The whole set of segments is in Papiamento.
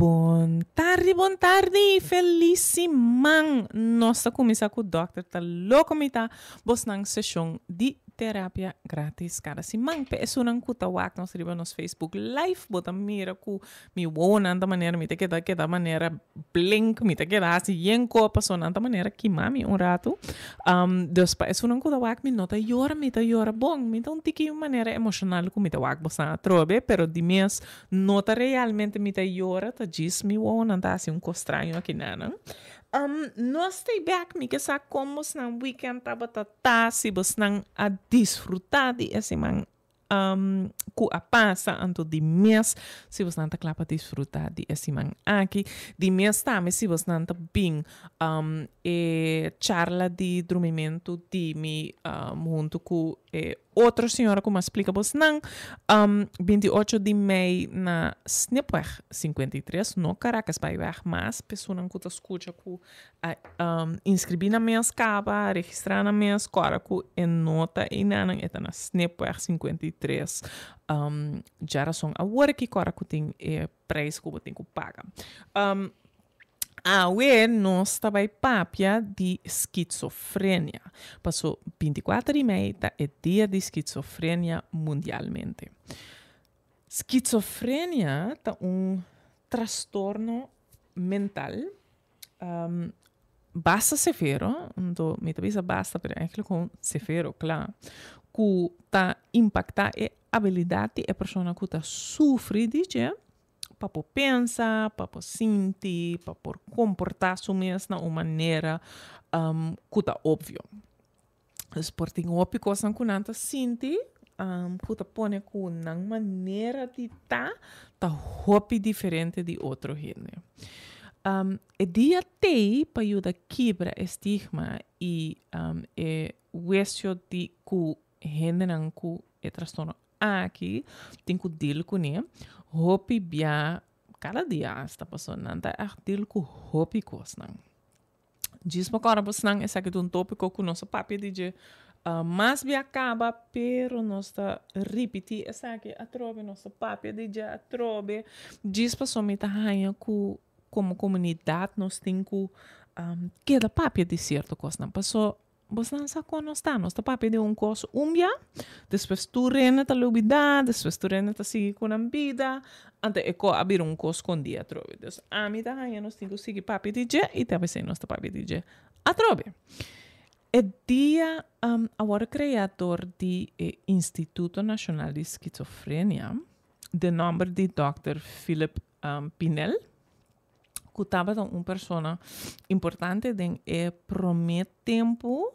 Bon tardi, bon tardi, felis siman! Nos ta kuminsá ku Dòkter Ta Loko Mi Ta, bosnan seshon di terapia gratis kada siman. Pa esunnan ku ta wak nos riba nos Facebook Live, bo ta mira ku mi wowonan ta manera mi ta keda keda manera blink, mi ta keda hasi yen ko pasobra nan ta manera kima mi un ratu. Dus pa esunnan ku ta wak mi no ta yora, mi ta yora bon, mi ta un tiki manera emoshonal ku mi ta wak bosnan atrobe, pero di mes No ta realmente mi ta yora, ta djis mi wowonan ta hasi un kos straño aki nanan. Nos stay back, mi ke sa kon bosnan weekend tabata ta, si bosnan a disfruta di e siman ku a pasa, anto di mes si bosnan ta kla pa disfruta di e siman aki. Di mes tambe si bosnan ta bin e charla di drumimentu di mi huntu ku e Otro señora cu m'a splica bosnan, 28 di mei na Snipweg 53, no Caracasbaaiweg mas, p'esunnan cu ta scucha cu a inscribi nan mes caba, registra nan mes, cora cu e no ta einanan, e ta na Snipweg 53. Djarason awor ki cora cu tin e prijs cu bo tin cu paga. Awe nos ta bai papia di skizofrenia, paso 24 di mei ta e dia di skizofrenia mundialmente. Skizofrenia ta un trastorno mental basta severo, anto mi ta bisa basta pero eigenlijk gewoon severo, kla, ku ta impakta e abilidat di e persona ku ta sufri di dje. pa por pensa, pa por sinti, pa por komportá su mes na un manera ku ta opvio. Dus por tin hopi kosnan ku nan ta sinti ku ta pone ku nan manera di ta ta hopi diferente di otro hende. E dia t'ei pa yuda kibra e stigma i e huesio di ku hendenan ku e trastorno aki tin ku deal kuné hopi bia kada dia asta pasobra nan ta ègt deal ku hopi kosnan. Djis pa kòrda bosnan esaki ta un tópiko ku nos a papia di dje mas bia kaba pero nos ta ripití esaki atrobe nos ta papia di dje atrobe djis pasobra mi ta haña ku komo komunidat nos tin ku keda papia di sierto kosnan pasobra Bosnan sa kon nos ta. Nos ta papia di un kos un bia, despues tur hende ta lubidá, despues tur hende ta sigui ku nan bida, anto e ko a bira un kos skondí atrobe. Dus ami ta haña nos tin ku sigui papia di dje i ta p'esei nos ta papia di dje atrobe. E dia a wòrdu kreá dor di e Instituto Nashonal di Skizofrenia den nòmber di dòkter Philip Pinel. ku tabata un persona importante den e promé tempu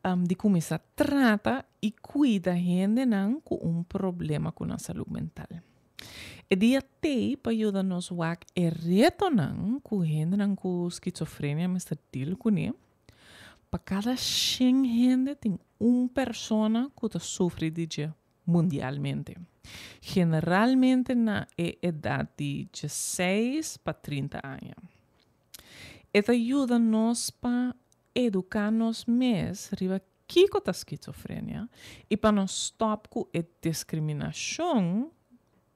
di kuminsá trata i kuida hendenan ku un problema ku nan salú mental. E dia t'ei pa yuda nos wak e retonan ku hendenan ku skizofrenia mester deal kuné. Pa kada shen hende tin un persona ku ta sufri di dje. mundialmente. Generalmente na e edat di dieseis pa 30 aña. E ta yuda nos pa eduká nos mes riba kiko ta skizofrenia i pa nos stòp ku e diskriminashon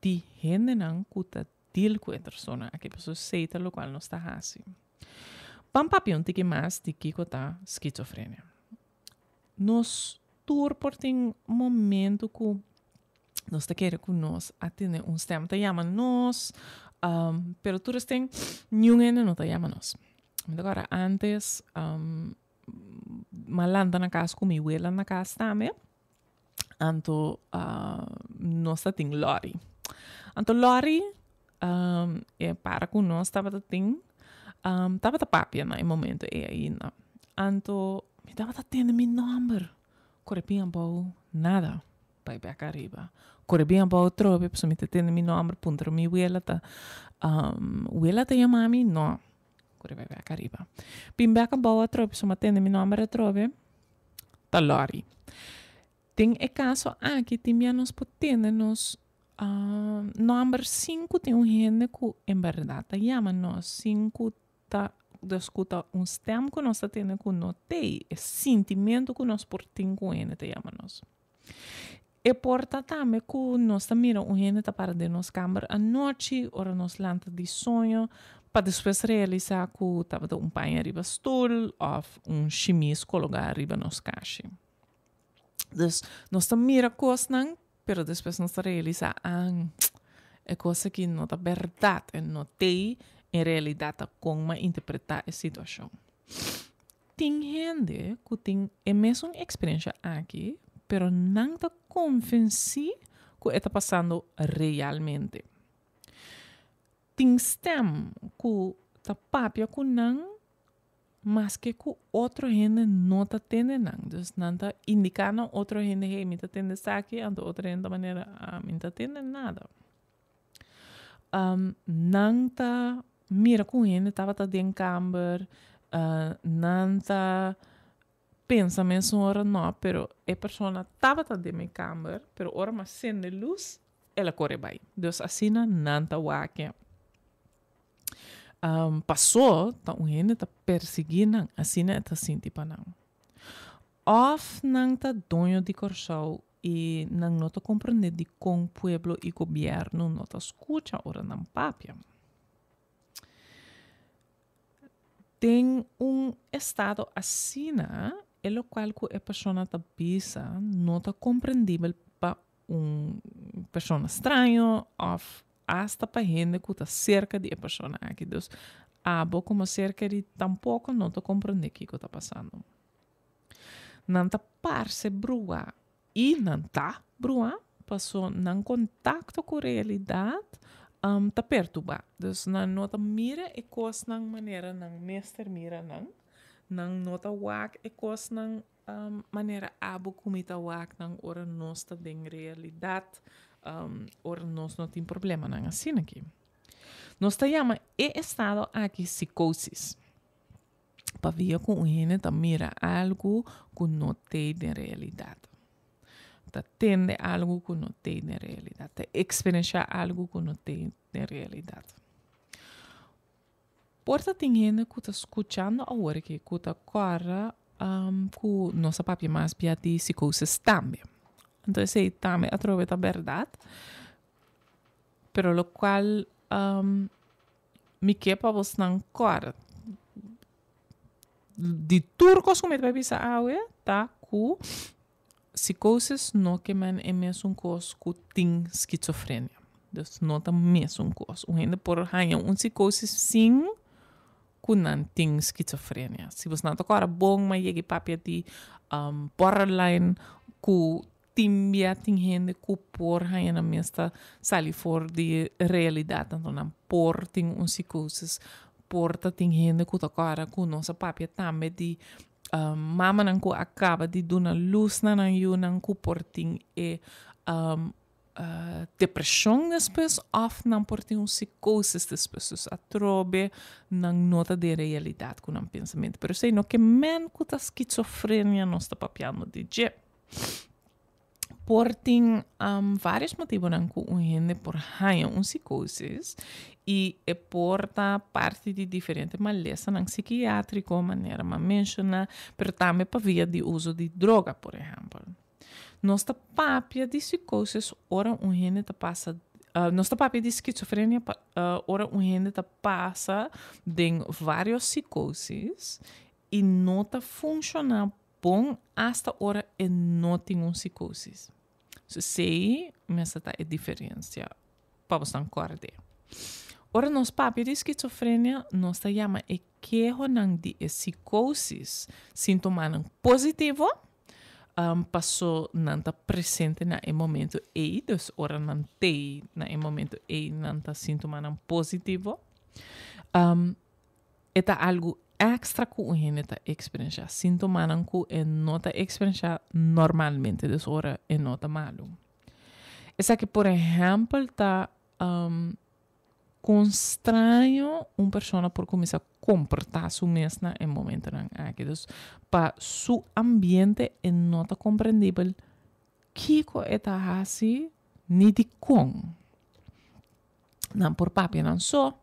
di hendenan ku ta deal ku e trastorno aki, pasobra esei ta lokual nos ta hasi. Ban papia un tiki mas di kiko ta skizofrenia. Nos tur por tin momento ku nos ta kere ku nos a tene un stem ta yama nos, pero tur esten niun hende no ta yama nos. Mi ta kòrda antes m'a lanta na kas ku mi wela na kas tambe, anto nos ta tin lòri. Anto lòri e para ku nos tabata tin tabata papia na e momento ei ainda. Anto mi tabata tende mi nòmber kore bin abou nada bai bek ariba. Kore bin abou atrobe pasobra mi ta tende mi nòmber puntra mi wela ta wela ta yama mi? No kore bai bek ariba. Bin bek abou atrobe pasobra mi a tende mi nòmber atrobe ta lòri. Den e kaso aki tin bia nos por tende nos nòmber sin ku tin un hende ku en bèrdat ta yama nos, sin ku ta dus ku ta un stèm ku nos ta tende ku no t'ei, e sintimentu ku nos por tin ku un hende ta yama nos. E por ta tambe ku nos ta mira un hende ta para den nos kamber anochi ora nos lanta di soño pa despues realisá ku tabata un paña riba stul òf un shimis kologá riba nos kashi. Dus nos ta mira kosnan pero despues nos ta realisá, ah, e kos aki no ta bèrdat, e no t'ei en realidat ta kon m'a interpretá e situashon. Tin hende ku tin e mesun eksperensha aki, pero nan ta konvensí ku e ta pasando realmente. Tin stèm ku ta papia ku nan maske ku otro hende no ta tende nan. Dus nan ta indiká na otro hende, hey, mi ta tende esaki, anto otro hende ta manera, ah, mi no ta tende nada. Nan ta mira ku un hende tabata den kamber, nan ta pensa mesun ora no, pero e persona tabata den mi kamber, pero ora mi a sende lus, el a kore bai. Dus asina nan ta wak. Pasó ta un hende ta persiguí nan, asina e ta sinti pa nan. Òf nan ta doño di Kòrsou i nan no ta komprendé dikon pueblo i gobièrnu no ta skucha ora nan papia. Den un estado asina, e lokual ku e persona ta bisa no ta komprendibel pa un persona straño òf asta pa hende ku ta serka di e persona aki. Dus abo komo ser kerí tampoko no ta komprendé kiko ta pasando. Nan ta parse bruá i nan ta bruá paso nan kontakto ku realidat ta perturbá. Dus nan no ta mira e kosnan manera nan mester mira nan. Nan no ta wak e kosnan manera abo ku mi ta wak nan ora nos ta den realidat, ora nos no tin problemanan asina aki. Nos ta yama e estado aki psikosis. Pabia ku un hende ta mira algu ku no t'ei den realidat. Ta tende algu ku no t'ei den realidat. Ta eksperenshá algu ku no t'ei den realidat. Por ta tin hende ku ta skuchando awor aki ku ta kòrda ku nos a papia mas bia di psikosis tambe. Anto esei tambe atrobe ta bèrdat, pero lokual Mi ke pa bosnan kòrda di tur kos ku mi ta bai bisa awe ta ku psikosis no ke men e mesun kos ku tin skizofrenia. Dus no ta mesun kos. Un hende por haña un psikosis sin ku nan tin skizofrenia. Si bosnan ta kòrda bon mi a yega papia di borderline ku Tin bia tin hende ku por haña nan mes ta sali for di realidat, anto nan por tin un psikosis. Por ta tin hende ku ta kòrda ku nos a papia tambe di mamanan ku a kaba di duna lus na nan yunan ku por tin e depreshon despues òf nan por tin un psikosis despues. Dus atrobe nan no ta den realidat ku nan pensamentu. Pero esei no ke men ku ta skizofrenia nos ta papiando di dje. Por tin varios motibonan ku un hende por haña un psikosis i e por ta parti di diferente malesanan sikiatriko manera mi a menshoná, pero tambe pa via di uso di droga por ehèmpel. Nos ta papia di psikosis ora un hende ta pasa nos ta papia di skizofrenia ora un hende ta pasa den varios psikosis i no ta funshoná Bon hasta ora e no tin un psicosis. So esei mester ta e diferencia pa bosnan korde. Ora nos papia di skizofrenia nos ta yama e kehonan di e psicosis sintomanan positivo paso nan ta presente na e momento ei, dus ora nan t'ei na e momento ei nan ta sintomanan positivo. E ta algu èkstra ku un hende ta eksperenshá, síntomanan ku e no ta eksperenshá normalmente, dus ora e no ta malu. Esaki por ehèmpel ta kon straño un persona por kuminsá komportá su mes na e momentonan aki. Dus pa su ambiente e no ta komprendibel kiko e ta hasi ni dikon. Nan por papia nan so.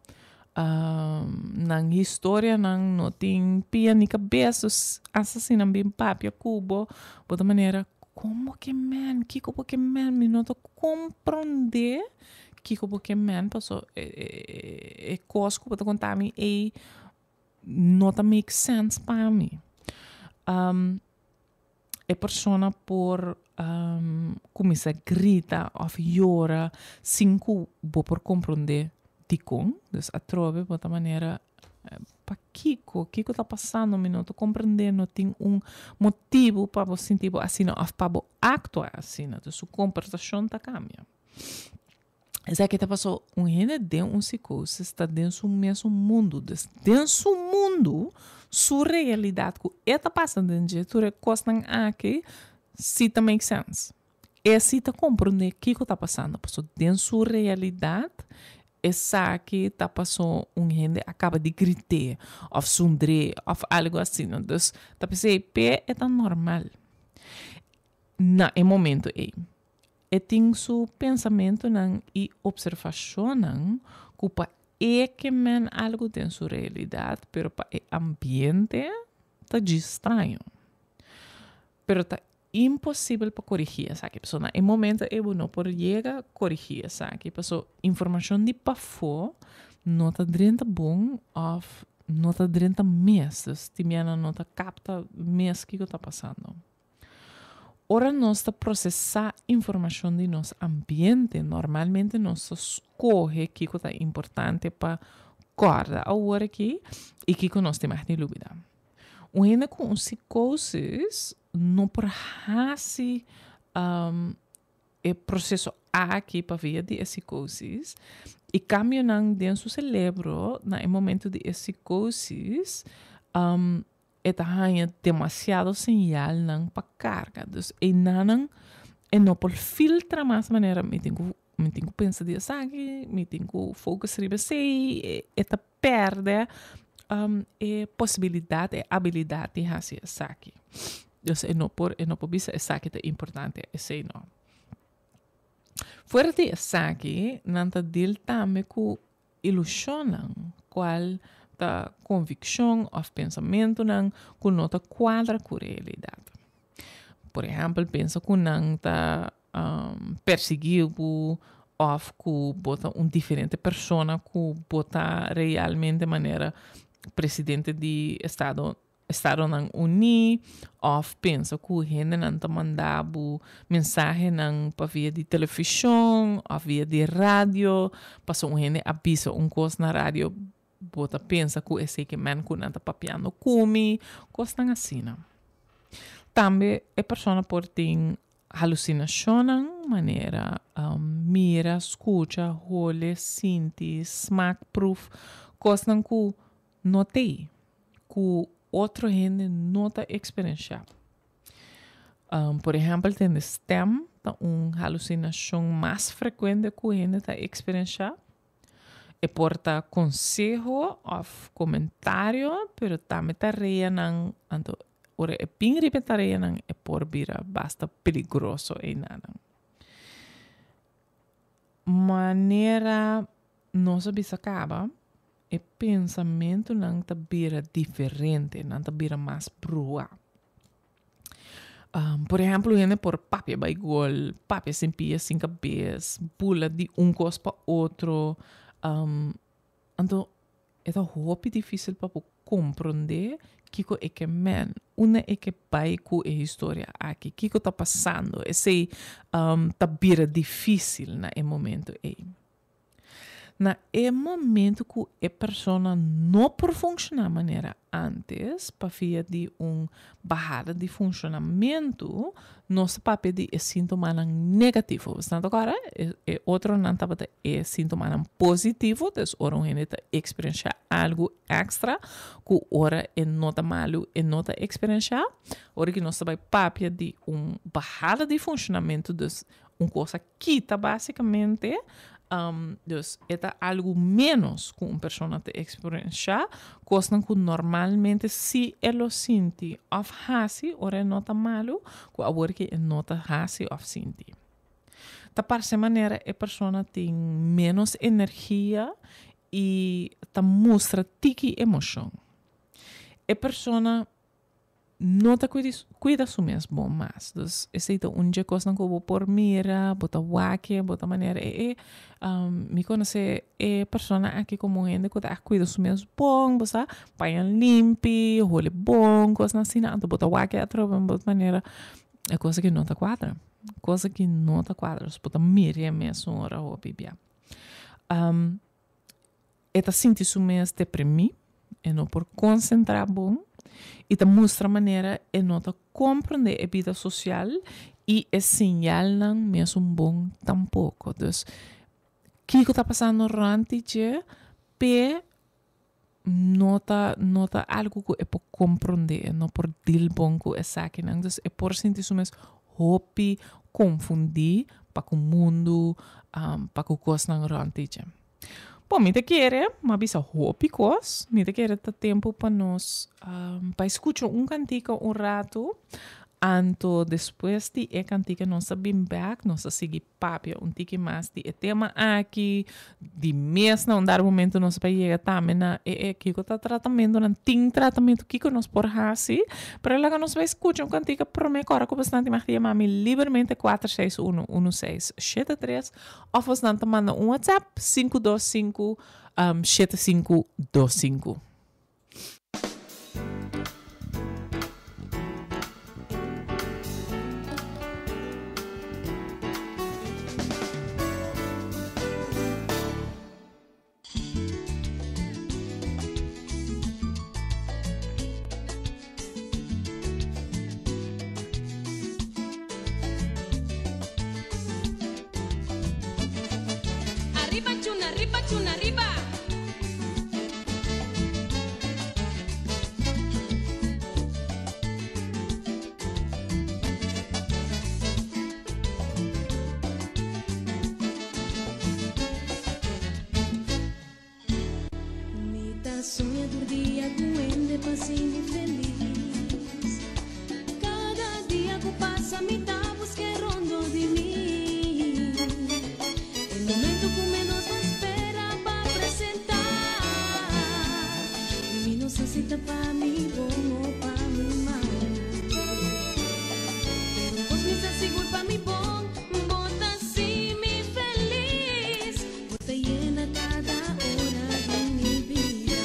Nan historianan no tin pia ni kabes, dus asta si nan bin papia ku bo, bo ta manera. Kon bo ke men? Kiko bo ke men? Mi no ta komprondé kiko bo ke men paso e e e kos ku bo ta konta mi ei no ta make sense pa mi. E persona por kuminsá grita òf yora sin ku bo por komprondé dikon. Dus atrobe bo ta manera pakiko, kiko ta pasando? Mi no ta komprendé, no tin un motibu pa bo sinti bo asina òf pa bo aktua asina. Dus su komportashon ta kambia. Esaki ta paso un hende den un psicosis ta den su mesun mundu. Dus den su mundu, su realidat ku e ta pasa den dje, tur e kosnan aki si ta make sense. E si ta komprendé kiko ta pasando, paso den su realidat esaki ta paso un hende a kaba di grit'é òf zundr'é òf algu asina. Dus ta p'esei p'e e ta normal na e momento ei. E tin su pensamentunan i opservashonnan ku pa e ke men algu den su realidat, pero pa e ambiente ta djis straño. Pero ta imposibel pa korigí esaki. Pasobra na e momento ei bo no por yega korigí esaki, pasobra informashon di pafó no ta drenta bon òf no ta drenta mes. Dus tin bianan no ta kapta mes kiko ta pasando. Ora nos ta prosesá informashon di nos ambiente, normalmente nos ta skohe kiko ta importante pa kòrda awor aki i kiko nos tin mag di lubidá. Un hende ku un psikosis no por hasi e proseso aki pa via di e psikosis i kambionan den su selebro na e momento di e psikosis E ta haña demasiado señalnan pa karga. Dus einanan e no por filtra mas manera mi tin ku mi tin ku pensa di esaki, mi tin ku focus riba esei, e ta pèrdè e posibilidat, e abilidat di hasi esaki. Dus e no por e no por bisa esaki ta importante, esei no. Fuera di esaki nan ta deal tambe ku ilushonnan, kual ta konvikshon òf pensamentunan ku no ta kuadra ku realidat. Por ehèmpel, pensa ku nan ta persiguí bo òf ku bo ta un diferente persona ku bo ta realmente manera presidente di estado Estadonan Uní òf pensa ku hendenan ta manda bo mensahenan pa via di televishon òf via di radio, pasobra un hende a bisa un kos na radio bo ta pensa ku esei ke men ku nan ta papiando ku mi, kosnan asina. Tambe e persona por tin halusinashonnan manera mira, skucha, hole, sinti, smak, pruf, kosnan ku no t'ei ku otro hende no ta eksperenshá. Por ehèmpel, tende stèm ta un halusinashon mas frekuente ku hende ta eksperenshá. E por ta konseho òf komentario, pero tambe tareanan, anto ora e bin riba e tareanan e por bira basta peligroso einanan. Manera nos a bisa kaba, e pensamentunan ta bira diferente, nan ta bira mas bruá. Por ehempel, un hende por papia bai gol, papia sin pia, sin kabes, bula di un kos pa otro. Anto e ta hopi difísil pa bo komprondé kiko e ke men, unda e ke bai ku e historia aki, kiko ta pasando. Esei ta bira difísil na e momento ei. Na e momento ku e persona no por funshoná manera ántes pa via di un bahada di funshonamentu, nos ta papia di e síntomanan negativo. Bo ta kòrda? E otronan tabata e síntomanan positivo, dus ora un hende ta eksperenshá algu èkstra ku ora e no ta malu e no ta eksperenshá. Ora ku nos ta bai papia di un bahada di funshonamentu, dus un kos a kita básikamente, dus e ta algu ménos ku un persona ta eksperenshá, kosnan ku normalmente si e lo sinti òf hasi ora e no ta malu, ku awor ke e no ta hasi òf sinti. Ta parse manera e persona tin ménos energia i ta mustra tiki emoshon. E persona. No ta cuida, cuida su mes bon mas. Dus esey ta un dje cosnan cu bo por mira, bo ta wak, bo ta manera e e mi conoce e persona aki como un hende cu ta cuida su mes bon, bo sa, paña limpi, hole bon, cosnan asina, anto bo ta wak atrobe bo ta manera e cosa aki no ta cuadra, cosa aki no ta cuadra, dus bo ta mira e mes un ora hopi bia. E ta sinti su mes deprimí, e no por konsentrá bon i ta mustra manera e no ta komprondé e bida sosial i e señalnan mesun bon tampoko. Dus, kiko ta pasando rònt di dje p'e no ta no ta algu ku e por komprondé, e no por dil bon ku esakinan. Dus e por sinti su mes hopi konfundí pa ku mundu, pa ku kosnan rònt di dje. Bon, mi ta kere, m'a bisa hopi kos, mi ta kere ta tempu pa nos bai skucha un kantika un ratu, anto despues di e kantika nos ta bin bèk, nos ta sigui papia un tiki mas di e tema aki, di mes na un dado momento nos ta bai yega tambe na e e kiko ta tratamentunan, tin tratamentu, kiko nos por hasi, pero laga nos bai skucha un kantika promé ku ora ku bosnan tin mag di yama mi libermente kuater seis uno uno seis shete tres. Of bosnan ta manda un WhatsApp 525 7525. Ariba chuna, riba chuna, riba. Mi ta soña tur dia ku hende pa sinti felis. Kada dia ku pasa mi ta buska e rondo di mi. E momento ku menos bo spera pa presenta. Mi no sa si ta pa mi bon o pa mi mal. Pero un kos mi sa sigur pa mi bon, bo ta si mi felis. Bo ta yena kada ora di mi bida.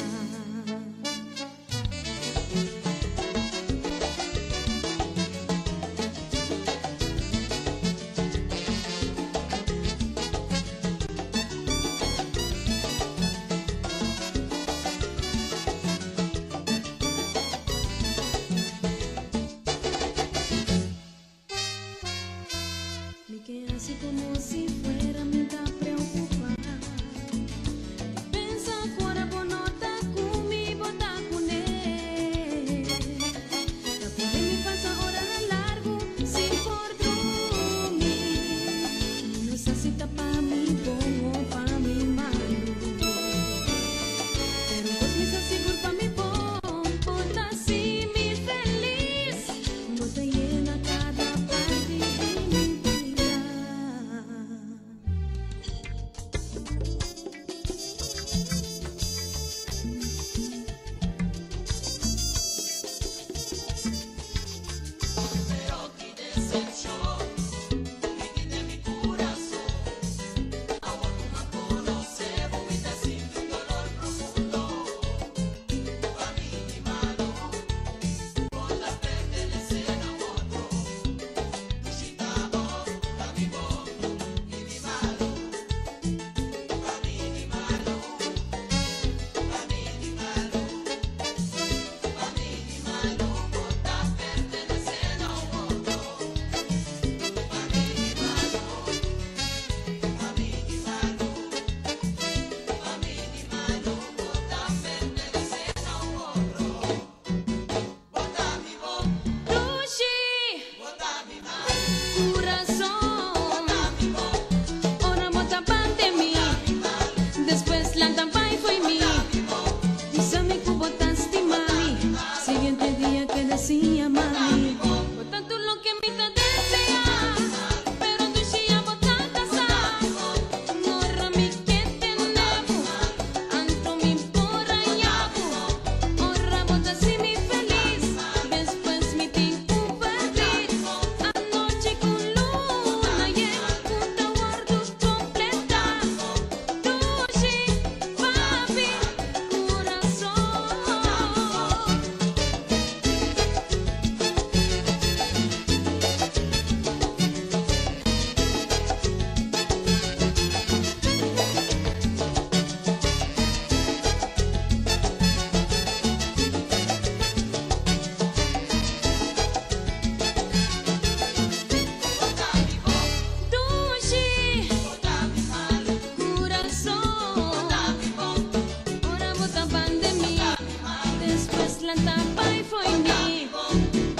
lanta bai fo'i mi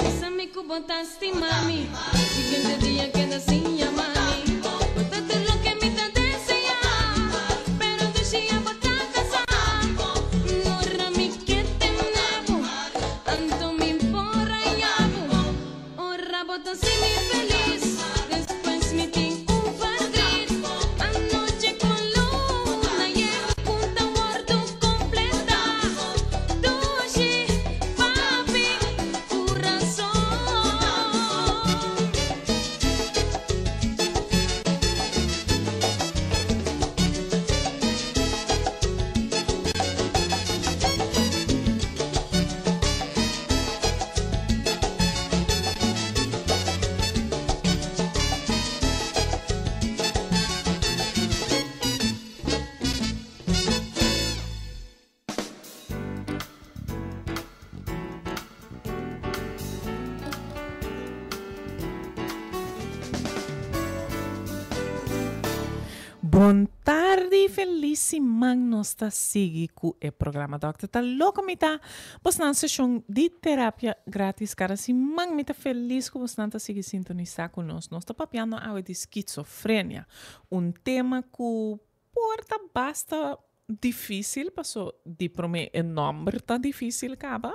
Bisa mi ku bo ta stima mi Siguiente dia keda sin yama mi Bo ta tur loke mi ta desea Pero dushi ya bo ta kasa Ora mi ke tene bo Anto mi por haya bo Ora bo ta haci mi feliz Despues mi tin un verdriet Anoche cu luna yen Cu ta wordo completa Dushi papi curazon. Bon tardi, feliz siman. Nos ta sigui cu e programa Dokter Ta Loco Mi Ta. Bosnan seshon di terapia gratis kada siman. Mi ta felis ku bosnan ta sigui sintonisá ku nos. Nos ta papiando awe di skizofrenia, un tema ku por ta basta difísil paso di promé e nòmber ta difísil kaba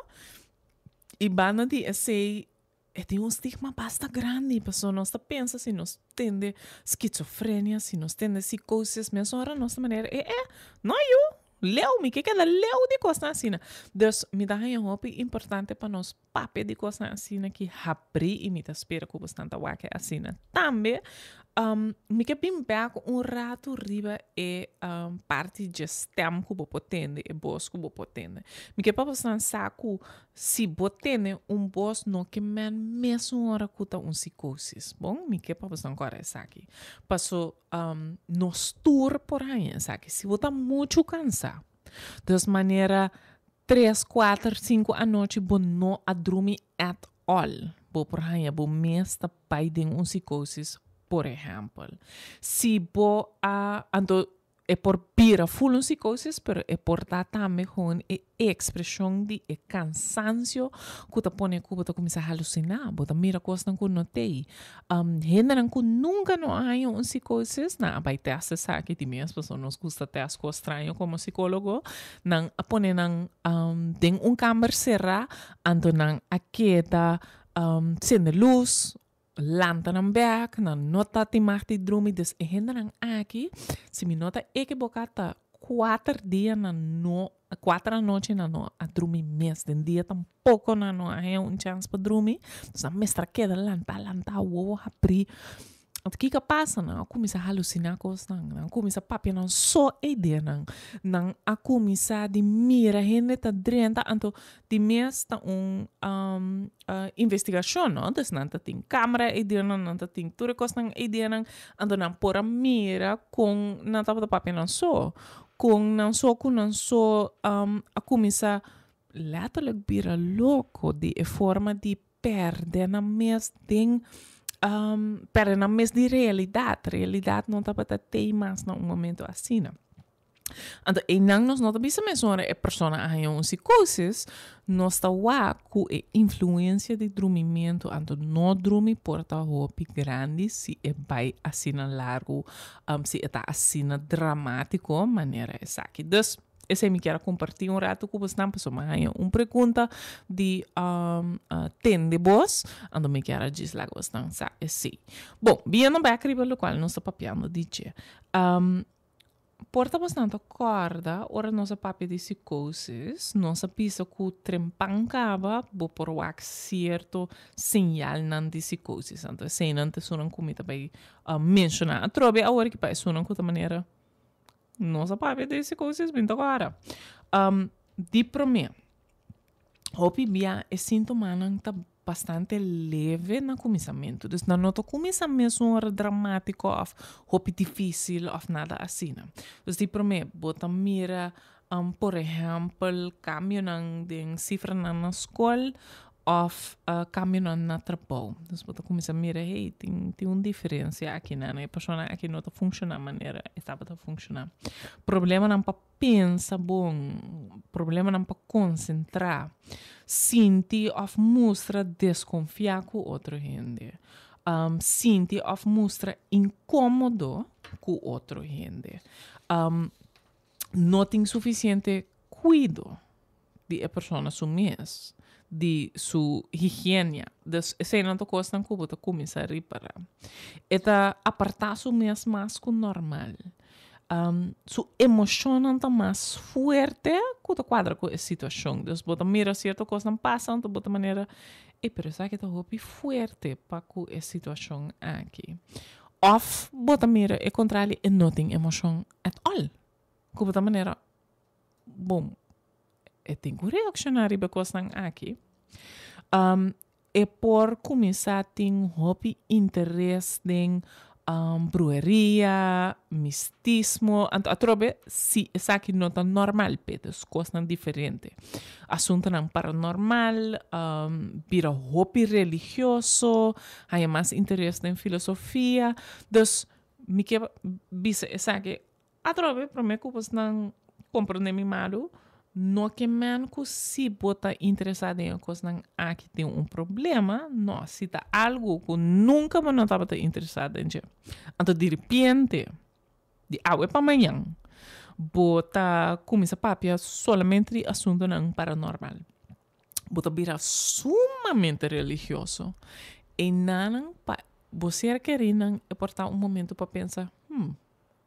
i banda di esei e tin un stigma basta grandi paso nos ta pensa si nos tende skizofrenia, si nos tende psikosis mesora nos ta manera e e no yu leu mi ke keda leu di kosnan asina. Dus mi ta haña hopi importante pa nos papia di kosnan asina ki habri i mi ta spera ku bosnan ta wak asina tambe. Mi ke bin bek un ratu riba e parti dje stem ku bo por tende, e bos ku bo por tende. Mi ke pa bosnan sa ku si bo tene un bos no ke men mesun ora ku ta un psikosis. Bon, mi ke pa bosnan kòrda esaki. Paso nos tur por haña esaki. Si bo ta muchu kansá, dus manera tres, kuater, sinku anochi bo no a drumi at all, bo por haña bo mes ta bai den un psikosis, por ehèmpel. Si bo a, anto e por bira full un psikosis, pero e por ta tambe gewoon e ekspreshon di e kansansio ku ta pone ku bo ta kuminsá halusiná, bo ta mira kosnan ku no t'ei. Hendenan ku nunka no a haña un psikosis, nan a bai tèst esaki di mes, pasobra nos gusta tèst kos straño komo sikólogo, nan a pone nan den un kamber será, anto nan a keda sende lus, lanta nan bèk, nan no ta tin mag di drumi, dus e hendenan aki, si mi no ta ekiboká, ta kuater dia nan no Kuater anochi nan no a drumi mes, den dia tampoko nan no a haña un chèns pa drumi, dus nan mester a keda lantá lantá wowo habrí. Anto kiko a pasa? Nan a kuminsá halusiná kosnan, nan a kuminsá papia nan so ideanan, nan a kuminsá di mira hende ta drenta, anto di mes ta un investigashon no, dus nan ta tin kamera eideanan, nan ta tin tur e kosnan eideanan, anto nan por a mira kon nan tabata papia nan so. Kon nan so ku nan so a kuminsá letterlijk bira loko di e forma di pèrdè nan mes den pèrdè nan mes di realidat. Realidat no tabata tei mas na un momento asina. Anto einan nos no ta bisa mesora e persona a haña un psikosis, nos ta wak ku e influensia di drumimentu, anto no drumi por ta hopi grandi si e bai asina largu, si e ta asina dramátiko manera esaki. Dus, esei mi kier a kompartí un ratu ku bosnan pasobra mi a haña un pregunta di tende bos, anto mi kier a djis laga bosnan sa esei. Bon, biendo bèk riba lokual nos ta papiando di dje. Por ta bosnan ta kòrda ora nos a papia di psikosis, nos a bisa ku trempan kaba bo por wak sierto señalnan di psikosis. Anto eseinan ta esunnan ku mi ta bai menshoná atrobe awor ki pa esunnan ku ta manera nos a papia di psikosis bin ta kòrda. Di promé. Hopi bia e sintomanan ta bastante leve na kuminsamentu. Dus nan no ta kuminsá mesun ora dramátiko òf hopi difísil òf nada asina. Dus di promé bo ta mira por ehèmpel kambionan den sifranan na skol òf kambionan na trabou. Dus bo ta kuminsá mira hey tin tin un diferensia akinan, e persona aki no ta funshoná manera e tabata funshoná. Problemanan pa pensa bon, problemanan pa konsentrá. Sinti òf mustra deskonfiá ku otro hende. Sinti òf mustra inkómodo ku otro hende. No tin sufisiente kuido di e persona su mes, di su higienia. Dus eseinan ta kosnan ku bo ta kuminsá ripará. E ta apartá su mes mas ku normal. Su emoshonnan ta mas fuerte ku ta kuadra ku e situashon. Dus bo ta mira sierto kosnan pasa, anto bo ta manera, ey, pero esaki ta hopi fuerte pa ku e situashon aki. Òf bo ta mira e kontrali, e no tin emoshon at all. Ku bo ta manera, bon, e tin ku reakshoná riba e kosnan aki. E por kuminsá tin hopi interes den bruheria, mistismo, anto atrobe si esaki no ta normal p'e, dus kosnan diferente. Asuntonan paranormal, bira hopi religioso, haña mas interes den filosofia. Dus mi ke bisa esaki Atrobe, promé ku bosnan komprondé mi malu, no ke men ku si bo ta interesá den e kosnan aki tin un problema, no, si ta algu ku nunka bo no tabata interesá den dje. Anto diripiente, di awe pa mañan, bo ta kuminsá papia solamente di asuntunan paranormal. Bo ta bira sumamente religioso. Einanan pa bo ser kerínan e por ta un momento pa pensa, hmm,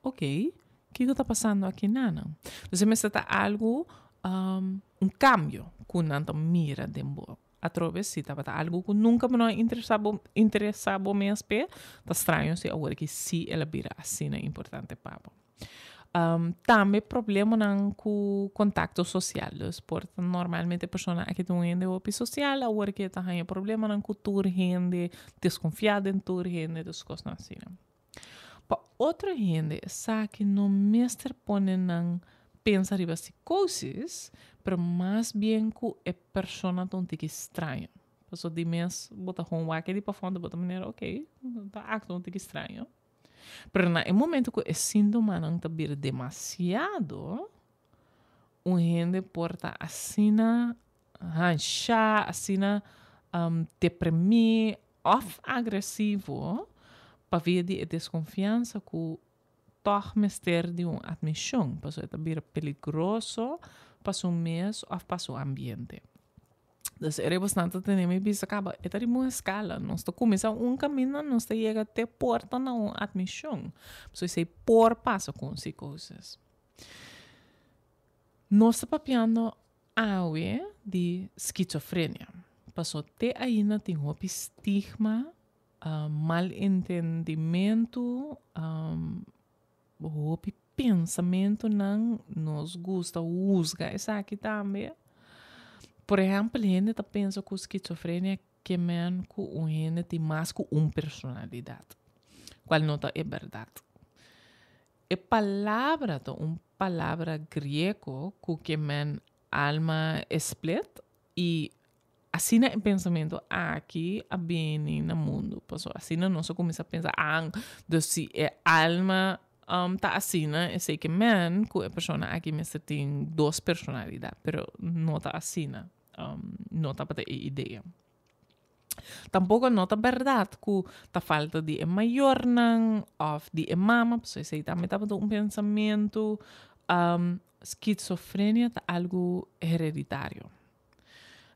Ok, kiko ta pasando aki nanan? Dus e mester ta algu, un kambio ku nan ta mira den bo. Atrobe si tabata algu ku nunka bo no a interesa bo, interesa bo mes p'e, ta straño si awor aki si el a bira asina importante pa bo. Tambe problemanan ku kontakto sosial. Dus por ta normalmente e persona aki ta un hende hopi sosial, awor aki e ta haña problemanan ku tur hende, deskonfiá den tur hende, dus kosnan asina. Pa otro hende esaki no mester pone nan pensa riba psicosis, pero mas bien cu e persona ta un tiki straño. Pasobra di mes bo ta gewoon wak di pafó anto bo ta manera ok, ta actua un tiki straño. Pero na e momento cu e sintomanan ta bira demasiado, un hende por ta asina hanshá, asina deprimí òf agresivo pa via di e deskonfiansa ku tòg mester di un atmishon, pasobra e ta bira peligroso pa su mes òf pa su ambiente. Dus e rebosnan ta tene mi bisa kaba, e ta riba un eskala, nos ta kuminsá un kaminda, nos ta yega te porta na un atmishon. Pasobra esei por pasa ku un psikosis. Nos ta papiando awe di skizofrenia. Paso te ainda tin hopi stigma, malentendimentu, hopi pensamentunan, nos gusta husga esaki tambe. Por ehèmpel, hende ta pensa ku skizofrenia ke men ku un hende tin mas ku un personalidat, kual no ta e bèrdat. E palabra ta un palabra griego ku ke men alma split i asina e pensamentu aki a bini na mundu. Pasobra asina nos a kuminsá pensa, ah, dus si e alma ta asina, esei ke men ku e persona aki mester tin dos personalidat. Pero no ta asina, no tabata e idea. Tampoco no ta berdad cu ta falta di e mayornan of di e mama, pasobra esey tambe tabata un pensamiento. Schizofrenia ta algo hereditario.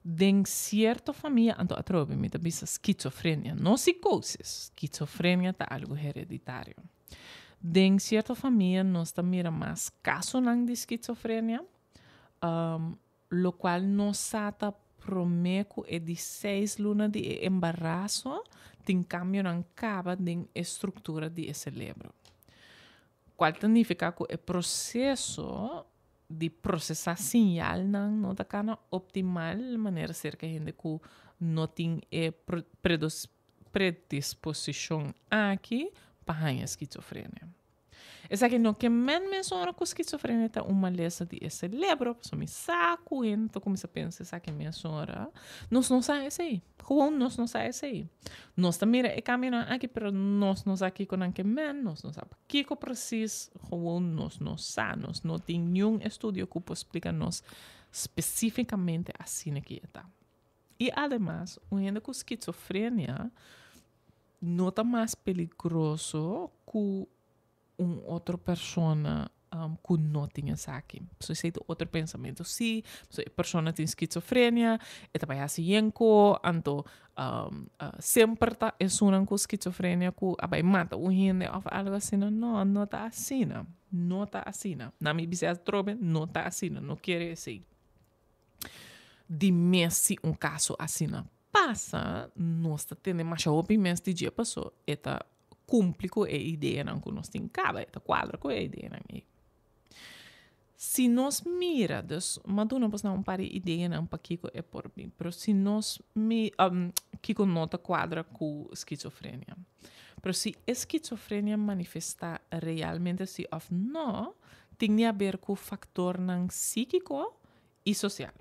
Den cierto famia, anto atrobe mi ta bisa schizofrenia, no psicosis, schizofrenia ta algo hereditario. Den cierto famia nos ta mira mas casonan di schizofrenia, Lokual nos sa ta promé ku e di seis luna di e embaraso tin kambionan kaba den e struktura di e selebro. Kual ta nifiká ku e proseso di prosesá siñalnan no ta kana optimal manera serka hende ku no tin e predisposishon aki pa haña skizofrenia. Esaki no ke men mesora ku skizofrenia ta un malesa di e selebro, pasobra mi sa ku hende ta kuminsá pensa esaki mesora. Nos no sa esei. Gewoon nos no sa esei. Nos ta mira e kambionan aki, pero nos no sa kiko nan ke men, nos no sa pakiko presis, gewoon nos no sa. Nos no tin niun estudio ku por splika nos. Spesífikamente asina ku e ta. I ademas, un hende ku skizofrenia no ta mas peligroso ku un otro persona ku no tin esaki. So esei ta otro pensamentu. Si, so e persona tin skizofrenia, e ta bai hasi yenko, anto semper ta esunnan ku skizofrenia ku a bai mata un hende òf algu asina. No, no ta asina. No ta asina. Na mi bisa atrobe, no ta asina. No kere esei. Di mes si un kaso asina pasa, nos ta tende masha hopi mes di dje paso e ta kumpli ku e ideanan ku nos tin kaba, e ta kuadra ku e ideanan ei. Si nos mira, dus m'a duna bos nan un par di ideanan pakiko e por bin, pero si nos mi kiko no ta kuadra ku skizofrenia. Pero si e skizofrenia manifestá realmente si òf no, tin di haber ku faktornan síkiko i sosial.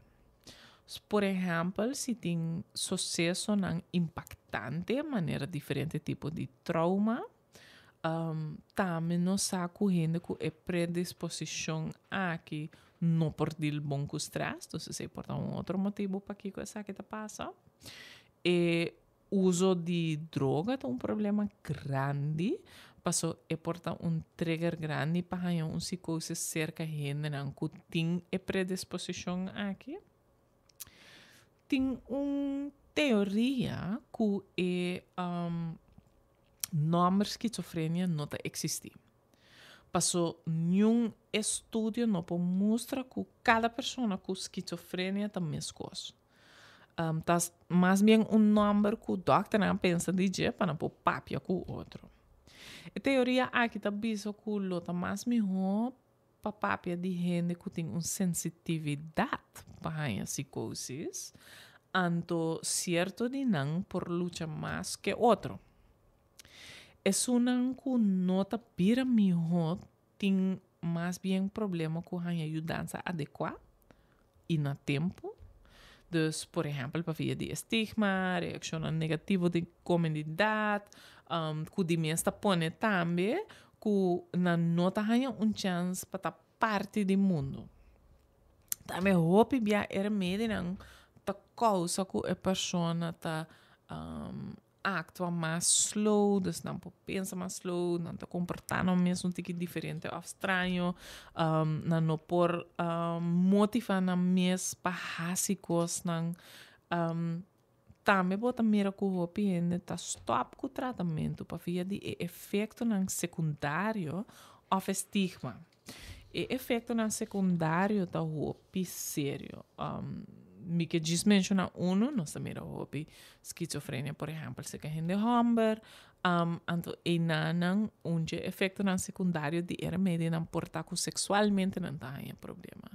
Por ehèmpel, si tin susesonan impaktante manera diferente tipo di trauma, tambe nos sa ku hende ku e predisposishon aki no por dil bon ku strès, dus esei por ta un otro motibu pakiko esaki ta pasa. E Uso di droga ta un problema grandi, paso e por ta un trigger grandi pa haña un psicosis serka hendenan ku tin e predisposishon aki. Tin un teoria ku e nòmber skizofrenia no ta eksistí. Paso niun estudio no por mustra ku kada persona ku skizofrenia ta meskos. Ta mas bien un nòmber ku dòkternan a pensa di dje pa nan por papia ku otro. E teoria aki ta bisa ku lo ta mas mihó pa papia di hende ku tin un sensitividat pa haña psikosis, anto sierto di nan por lucha mas ke otro. Esunnan ku no ta bira mihó tin mas bien problema ku haña yudansa adekuá i na tempu. Dus, por ehèmpel, pa via di estigma, reakshonnan negativo di komunidat, ku di mes ta pone tambe ku nan no ta haña un chèns pa ta parti di mundu. Tambe hopi bia e remedinan ta kousa ku e persona ta actua mas slow, dus nan por pensa mas slow, nan ta comporta nan mes un tiki diferente of straño, nan no por motiva nan mes pa haci cosnan. Tambe bo ta mira cu hopi hende ta stop cu tratamento pavia di e efectonan secundario of e stigma. E efectonan secundario ta hopi serio. Mi ke djis menciona uno, nos ta mira hopi schizofrenia por ehempel serka hende homber, anto einanan un dje efectonan secundario di e remedionan por ta cu sexualmente nan ta haña problema.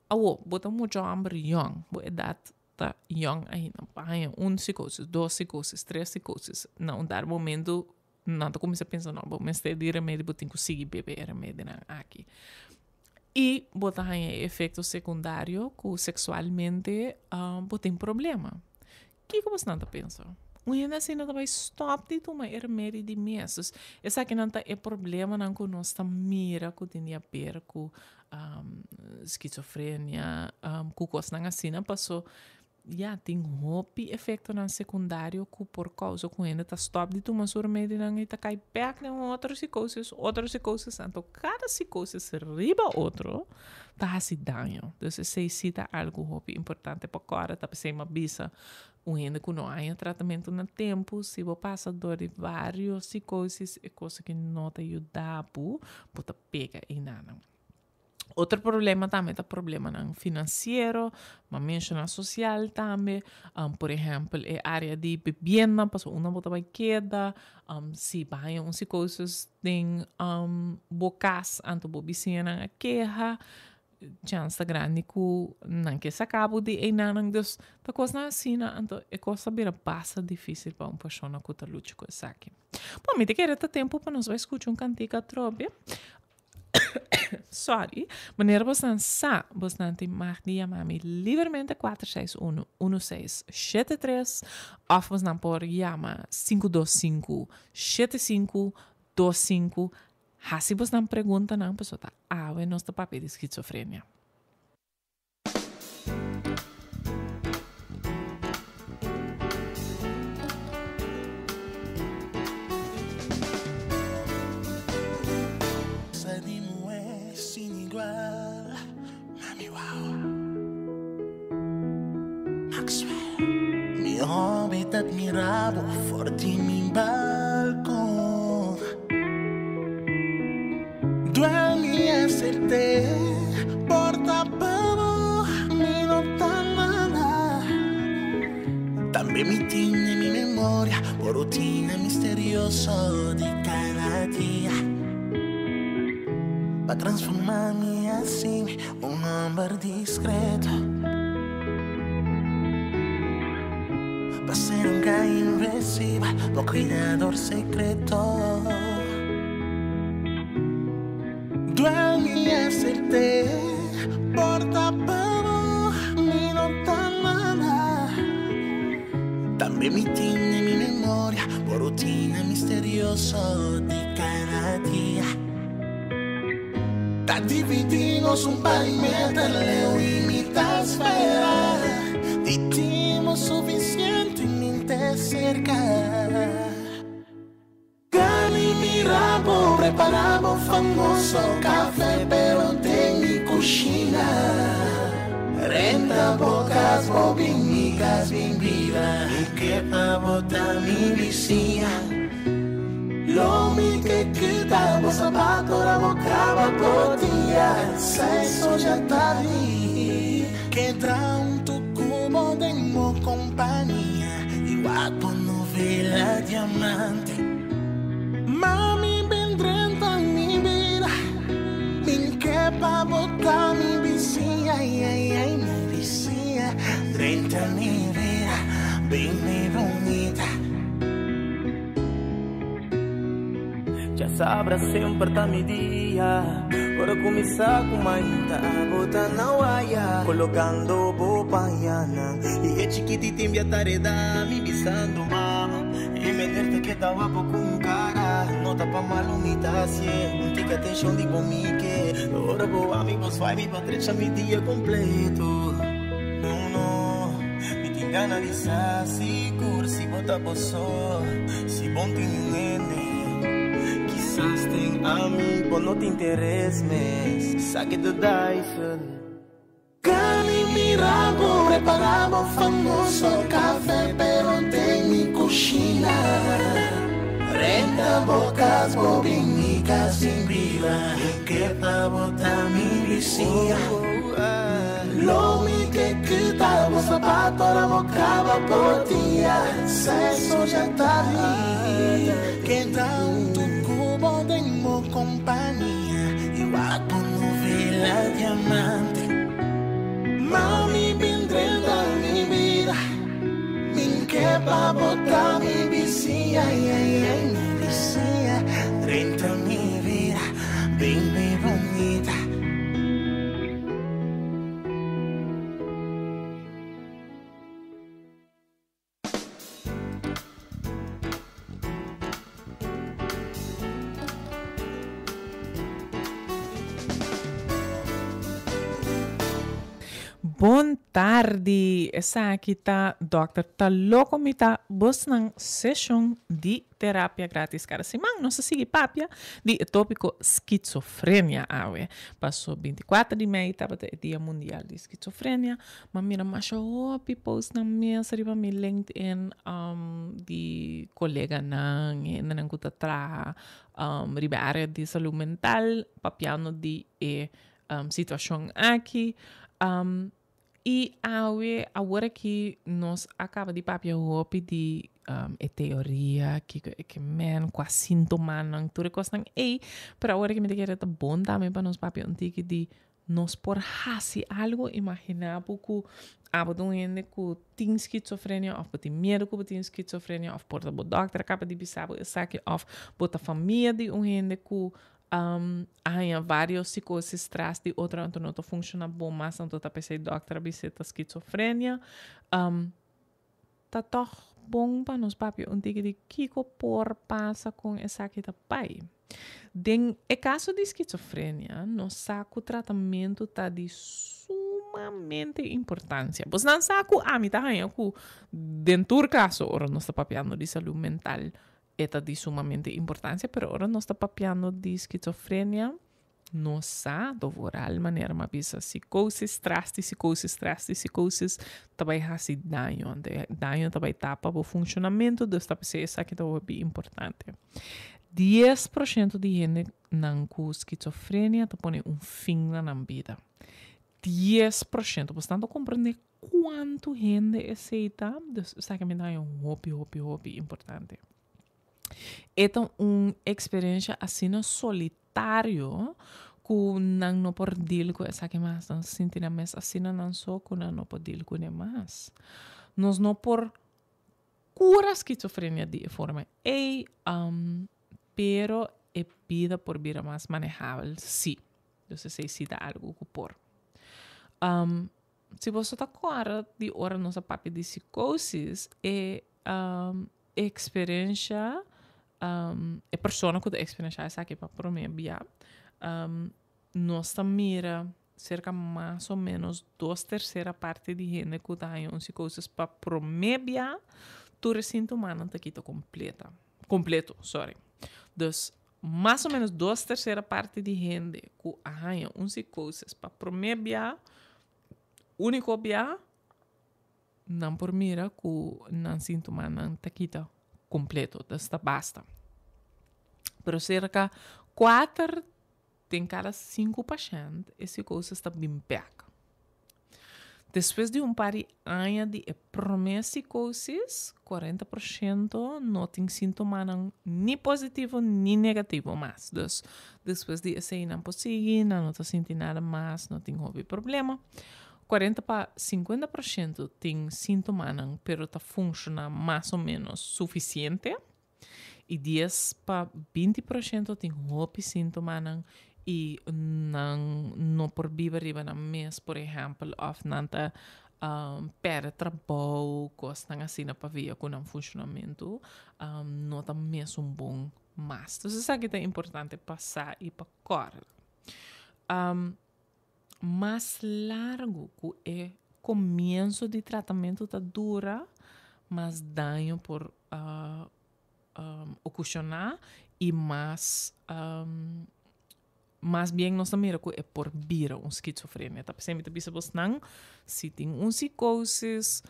Awo, bo ta mucha homber yong, bo edad ta yong ainda, pa haña un psicosis, dos psicosis, tres psicosis, na un dado momento Nan ta kuminsá pensa, no, bo mester di remedi, bo tin ku sigui bebe e remedinan aki. I bo ta haña e efekto sekundario ku seksualmente bo tin problema. Kiko bosnan ta pensa? Un hende asina ta bai stòp di tuma e remedi di mes. Dus esakinan ta e problemanan ku nos ta mira ku tin di haber ku skizofrenia, ku kosnan asina paso Ya, tin hopi efectonan secundario cu por causa cu hende ta stop di tuma su remedionan y ta cay bek den un otro psicosis, otro psicosis, anto cada psicosis riba otro ta haci daño. Dus esey si ta algo hopi importante pa corda, ta pesey mi a bisa un hende cu no haña tratamento na tempo, si bo pasa door di varios psicosis e cosa ki no ta yuda bo, bo ta pega enanan. Otro problema tambe ta problemanan finansiero, m'a menshoná sosial tambe. Por ehèmpel e área di bibienda, pasobra unda bo ta bai keda, si bo haña un psikosis den bo kas, anto bo bisiñanan a keha, chèns ta grandi ku nan ke saka bo di einanan. Dus ta kosnan asina, anto e kos ta bira basta difísil pa un persona ku ta lucha ku esaki. Bon, mi ta kere ta tempu pa nos bai skucha un kantika atrobe. Sorry. Manera bosnan sa, bosnan tin mag di yama mi libermente 461 1673 of bosnan por yama 525 7525. Hasi bosnan preguntanan pasobra ta awe nos ta papia di schizofrenia. Mi hobby ta admira bo for di mi balcon. Duel mi acepté, por ta pa bo mi no ta nada. Tambe mi tin den mi memoria bo rutina misterioso di cada dia. Pa transforma mi así un homber discreto. Pa ser un guy invencible, bo cuidador secreto. Duel mi acepté, por ta pa bo mi no ta nada. Tambe mi tin den mi memoria bo rutina misterioso di cada dia. Ta dividí nos un par di meter leu i mi ta spera di timbo sufisientemente serka. Gani mira bo prepara bo famoso kafe pero den mi kushina. Renta bo kas bo bin mi kas bin biba mi ke pa bo ta mi bisiña. Lo mi ke kita bo sapato ora bo kaba bo dia Sexo ya tardi Keda hunto ku bo den bo kompania I wak bo novela Diamante Mami bin drenta mi bida Min ke pa bo ta mi bisiña Ai ai ai mi bisiña Drenta mi bida Bin mi bunita. Djasabra semper ta mi dia. Ora kuminsá ku mainta bo ta na waya. Kolokando bo pañanan. I e chikititin bia ta reda mi bisando mama. E meneer ta keda wapo ku un kara. No ta pa malu mi ta hasié. Un tika atenshon di bo mi ke. Ora bo ami bo swai mi pa drecha mi dia kompleto. No no. Mi tin gana di sa sigur si bo ta bo so, si bon tin un hende. Kisas den ami bo no tin interes mes, sa ke ta duivel. Kani mira bo prepara bo famoso kafe pero den mi kushina. Renta bo kas bo bin mi kas sin biba mi ke pa bo ta mi bisiña. Lo mi ke kita bo sapato ora bo kaba bo dia Sexo ya tardi Keda hunto ku bo den bo kompania I wak bo novela Diamante Mami bin drenta mi bida Min ke pa bo ta mi bisiña Ai ai ai mi bisiña Drenta mi bida Bin mi bunita. Bon tardi, esaki ta Dòkter Ta Loko Mi Ta bosnan seshon di Terapia gratis kada siman. Nos ta sigui papia di e topiko skizofrenia awe. Paso bintikuater di mei tabata e dia mundial di skizofrenia. M'a mira masha hopi postnan mes riba mi LinkedIn di koleganan, hendenan ku ta traha riba e area di salú mental papiando di e situashon aki. I awe, awor aki nos a kaba di papia hopi di e teoria, kiko e ke men, kua sintomanan, tur e kosnan ei. Pero awor aki mi ta kere ta bon tambe pa nos papia un tiki di nos por hasi algo. Imagina bo ku abo ta un hende ku tin skizofrenia òf bo tin miedu ku bo tin skizofrenia òf por ta bo dòkter a kaba di bisa bo esaki òf bo ta famia di un hende ku A haña varios psicosis tras di otro anto no ta funciona bon mas anto ta pesey dokter a bis'e ta schizofrenia. Ta tog bon pa nos papia un tiki di kiko por pasa con esaki ta bai. Den e caso di schizofrenia nos sa cu tratamento ta di sumamente importancia. Bosnan sa cu ami ta haña cu den tur caso ora nos ta papiando di salud mental E ta di sumamente importancia, pero ora nos ta papiando di schizofrenia, Nos sa, do vooral manera m'a bisa, psicosis tras di psicosis tras di psicosis ta bai hasi daño. Anto e daño ta bai tapa bo funcionamento, dus ta p'esei esaki ta hopi importante. 10% di hendenan ku skizofrenia ta pone un fin na nan bida. 10%! Bo stan ta komprende kuantu hende esei ta? Dus esaki mi ta haña hopi, hopi, hopi importante. E ta un eksperensia asina solitario ku nan no por deal ku esaki mas. Nan sinti nan mes asina nan so ku nan no por deal kuné mas. Nos no por kura skizofrenia di e forma ei, pero e bida por bira mas manehabel sí. Dus esei sí ta algu ku por. Si boso ta kòrda di ora nos a papia di psikosis, e eksperensha, e persona ku ta eksperenshá esaki pa promé bia, nos ta mira serka mas o ménos dos tersera parti di hende ku ta haña un psikosis pa promé bia, tur e sintomanan ta kita kompleta, kompleto, sorry. Dus, mas o ménos dos tersera parti di hende ku a haña un psikosis pa promé bia, úniko bia, nan por mira ku nan sintomanan ta kita kompleto, dus ta basta. Pero serka kuater den kada sinku pashènt e psikosis ta bin bèk. Despues di un par di aña di e promé psikosis, 40% no tin sintomanan ni positivo ni negativo mas. Dus, despues di esei nan por sigui, nan no ta sinti nada mas, no tin hopi problema. 40 pa 50% tin sintomanan pero ta funshoná mas o ménos sufisiente. I 10 pa 20% tin hopi síntomanan i nan no por biba riba nan mes, por ehèmpel, òf nan ta pèrdè trabou, kosnan asina pabia ku nan funshonamentu no ta mesun bon mas. Entonces esaki ta importante pa sa i pa kòrda. Mas largu ku e komienso di tratamentu ta dura, mas daño por okushoná i mas mas bien nos ta mira ku e por bira un skizofrenia. Ta p'esei mi ta bisa bosnan, si tin un psikosis,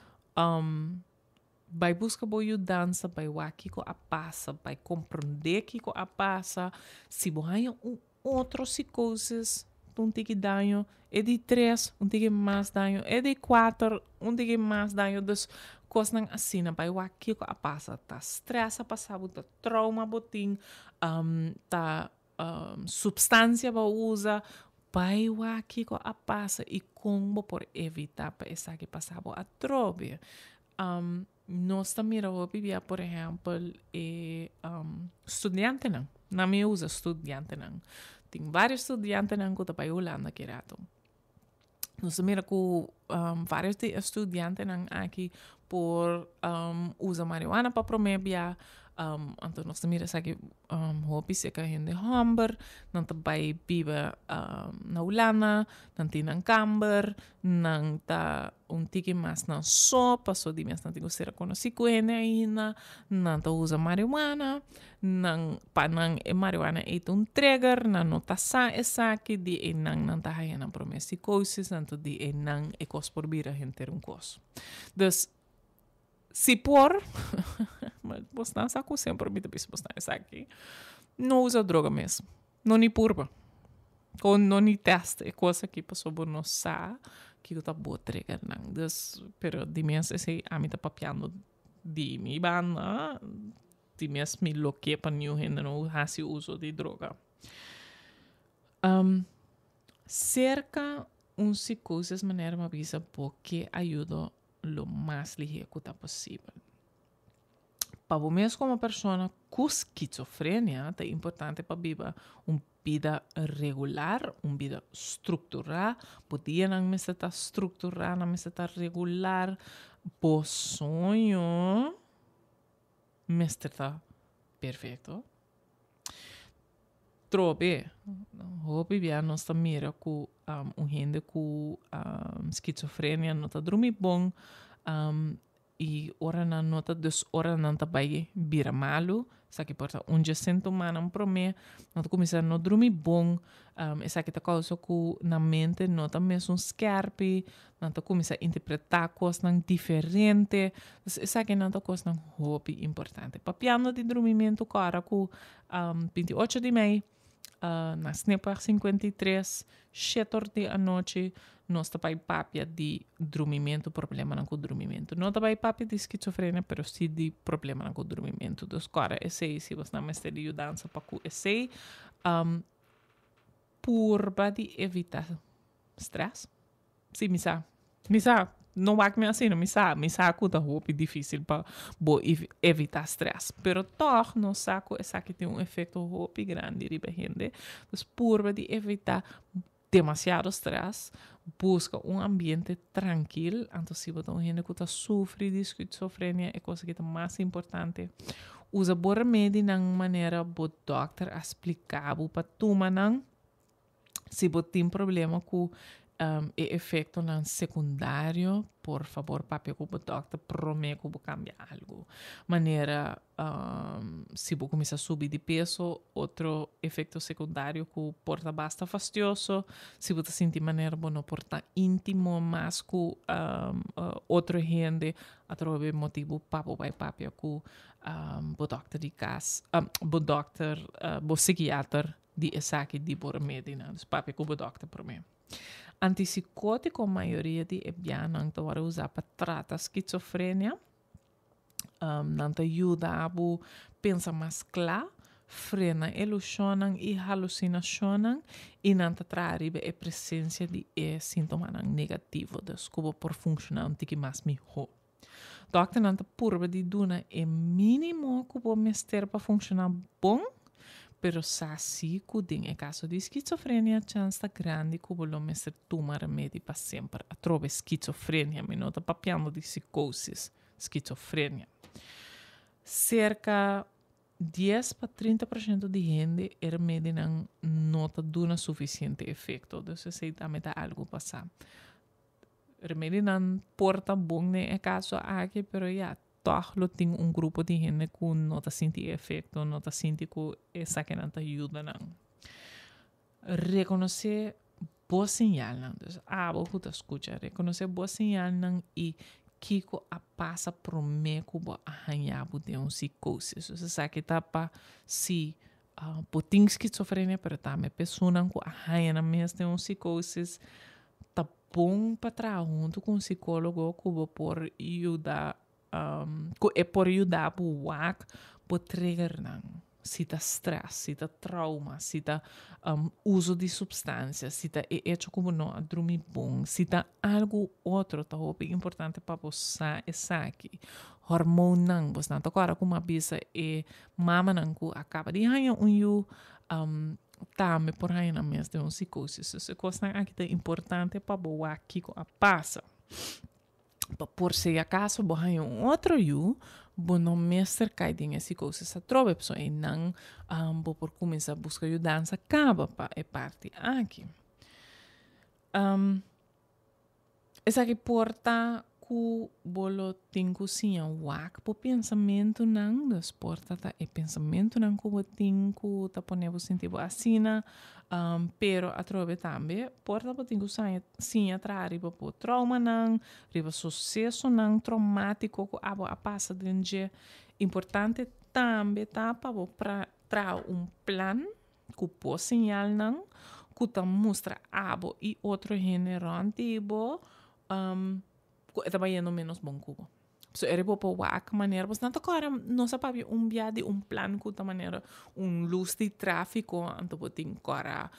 bai buska bo yudansa, bai wak kiko a pasa, bai komprondé kiko a pasa. Si bo haña un otro psikosis, un tiki daño, e di tres un tiki mas daño, e di kuater un tiki mas daño. Dus kosnan asina, bai wak kiko a pasa. Ta strès a pasa bo, ta trauma bo tin, ta supstansia bo a usa, bai wak kiko a pasa i kon bo por evitá pa esaki pasa bo atrobe. Nos ta mira hopi bia, por ehèmpel, e studiantenan. Nan mi usa studiantenan. Tin vários studiantenan ku ta bai Hulanda ki rato. Nos ta mira ku vários di e studiantenan aki por usa marihuana pa promé bia. Anto nos ta mira esaki hopi serka hende hòmber. Nan ta bai biba na Hulanda, nan tin nan kamber, nan ta un tiki mas nan so, paso di mes nan tin ku sera konosí ku hende ainda. Nan ta usa marihuana. Nan, pa nan e marihuana ei ta un trigger, nan no ta sa esaki, di einan nan ta haya nan prome psicosis, anto di einan e kos por bira henter un kos. Dus, si por, ma bosnan sa ku semper mi ta bisa bosnan esaki, no usa droga mes, no ni purba, o no ni test e kos aki pasobra bo no sa kiko ta bo triggernan. Dus, pero di mes esei ami ta papiando di mi banda. Di mes mi lo ke pa niun hende no hasi uso di droga. Serka un psikosis manera mi a bisa bo ke ayudo lo mas lihé ku ta posibel. Pa bo mes komo persona ku skizofrenia ta importante pa biba un bida regular, un bida strukturá. Bo dianan mester ta strukturá, nan mester ta regular. Bo soño mester ta perfecto. Trobe, hopi bia nos ta mira ku un hende ku skizofrenia no ta drumi bon. I ora nan no ta, dus ora nan ta bai bira malu, esaki por ta un dje sintomanan promé, nan ta kuminsá no drumi bon, esaki ta kousa ku nan mente no ta mesun skèrpi, nan ta kuminsá interpretá kosnan diferente. Dus esakinan ta kosnan hopi importante. Papiando di drumimentu kòrda ku 28 di mei na Snipweg 53, shete or di anochi, nos ta bai papia di drumimentu, problemanan ku drumimentu. No ta bai papia di skizofrenia, pero si di problemanan ku drumimentu. Dus kòrda esei, si bosnan mester di yudansa pa ku esei, purba di evitá stress. Sí, mi sa. Mi sa. No wak mi asina, mi sa. Mi sa ku ta hopi difísil pa bo evitá strès. Pero tòg nos sa ku esaki tin un efekto hopi grandi riba hende. Dus purba di evitá demasiado strès. Buska un ambiente trankil. Anto si bo ta un hende ku ta sufri di skizofrenia, e kos aki ta mas importante. Usa bo remedinan manera bo dòkter a splika bo pa tuma nan. Si bo tin problema ku e efektonan sekundario, por fabor papia ku bo dòkter promé ku bo kambia algu. Manera si bo kuminsá subi di peso, otro efekto sekundario ku por ta basta fastioso, si bo ta sinti manera bo no por ta íntimo mas ku otro hende, atrobe motibu pa bo bai papia ku bo dòkter di kas, bo dòkter, bo sikiater. di esaki di bo remedinan. Dus papia ku bo dòkter promé. Antisikótiko mayoria di e bianan ta wòrdu usá pa trata skizofrenia. Nan ta yuda bo pensa mas kla, frena ilushonnan i halusinashonnan i nan ta traha riba e presensia di e síntomanan negativo. Dus ku bo por funshoná un tiki mas mihó. Dòkternan ta purba di duna e mínimo ku bo mester pa funshoná bon, pero sa si ku den e kaso di skizofrenia chans ta grandi ku bo lo mester tuma remedi pa semper. Atrobe skizofrenia, mi no ta papiando di sikosis, skizofrenia. Serka 10 pa 30% di hende e remedinan no ta duna sufisiente efekto, dus esei tambe ta algu pa sa. Remedinan por ta bon den e kaso aki, pero ya, tòg lo tin un grupo di hende ku no ta sinti e efekto, no ta sinti ku esakinan ta yuda nan. Rekonosé bo señalnan. Dus abo ku ta skucha, rekonosé bo señalnan i kiko a pasa promé ku bo a haña bo den un sikosis. Dus esaki ta pa si bo tin skizofrenia, pero tambe personanan ku a haña nan mes den un sikosis ta bon pa traha huntu ku un sikólogo ku bo por yuda ku e por yuda bo wak bo triggernan. Si ta stress, si ta trauma, si ta uso di supstansia, si ta e echo ku bo no a drumi bon, si ta algu otro ta hopi importante pa bo sa esaki. Hormoonnan, bosnan ta kòrda ku mi a bisa e mamanan ku a kaba di haña un yu tambe por haña nan mes den un psicosis. Dus e kosnan aki ta importante pa bo wak kiko a pasa. Pa por si acaso bo haña un otro yu, bo no mester kai den e psicosis atrobe. Pasobra einan bo por kuminsá buska yudansa kaba pa e parti aki. Esaki por ta ku bo lo tin ku siña wak bo pensamentunan, dus por ta ta e pensamentunan ku bo tin ku ta pone bo sinti bo asina, pero atrobe tambe por ta bo tin ku siña traha riba bo traumanan, riba susesonan traumátiko ku abo a pasa den dje. Importante tambe ta pa bo traha un plan ku bo señalnan ku ta mustra abo i otro hende rònt di bo ku e ta bayendo ménos bon ku bo. So eri bo por wak manera bo nan ta kòrda nos a papia un bia di un plan ku ta manera un lus di tráfiko anto bo tin kòrda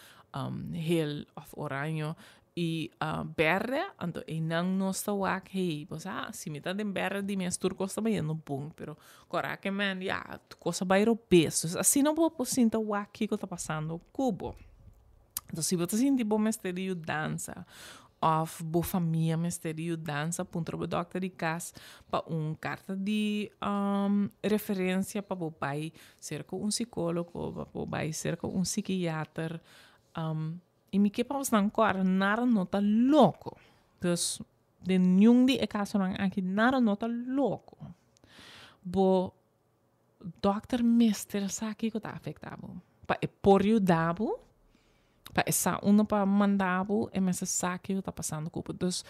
hel òf oraño I berde, anto einan nos ta wak, hey, bo sa, si mi ta den berde di mes tur kos ta bayendo bon, pero kora ke men, ya, tur kos a bai robes. Dus asina bo por sinta wak kiko ta pasando ku bo. Entonces si bo ta sinti bo mester di yudansa òf bo famia mester di yudansa, puntra bo dòkter di kas pa un karta di referensia pa bo bai serka un sikólogo, pa bo bai serka un sikiater. I mi ke pa bosnan kòrda, nada no ta loko. Dus, Den niun di e kasonan aki nada no ta loko. Bo dòkter mester sa kiko ta afektá bo. Pa e por yuda bo, pa e sa unda pa manda bo, e mester sa kiko ta pasando ku bo. Dus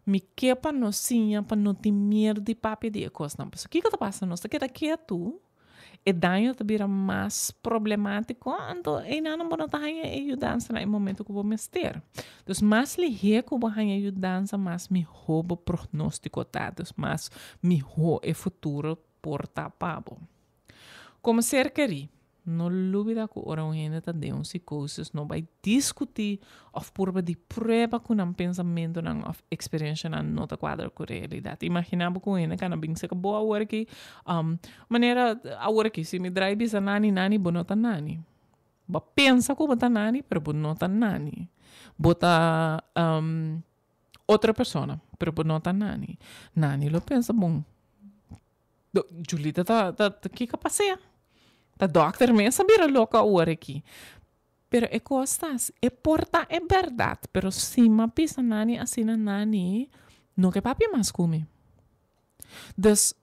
mi ke pa nos siña pa no tin miedu di papia di e kosnan. Pasobra kiko ta pasa? Nos ta keda ketu, e daño ta bira mas problemátiko, anto einan bo no ta haña e yudansa na e momento ku bo mester. Dus mas lihé ku bo haña yudansa, mas mihó bo prognóstiko ta, dus mas mihó e futuro por ta pa bo. Komo ser kerí, no lubida ku ora un hende ta den un psikosis no bai diskutí òf purba di prueba ku nan pensamentunan òf eksperenshanan no ta kuadra ku realidat. Imaginá bo ku un hende kana bin seka bo awor aki, manera awor aki si mi drai bisa nani nani bo no ta nani. Bo a pensa ku bo ta nani pero bo no ta nani. Bo ta otro persona pero bo no ta nani. Nani lo pensa bon Julita ta ta ta kiko pas'é? Ta dòkter mes a bira loko awor aki. Pero e kos ta, e por ta e bèrdat, pero si mi a bisa nani asina nani no ke papia mas ku mi. Dus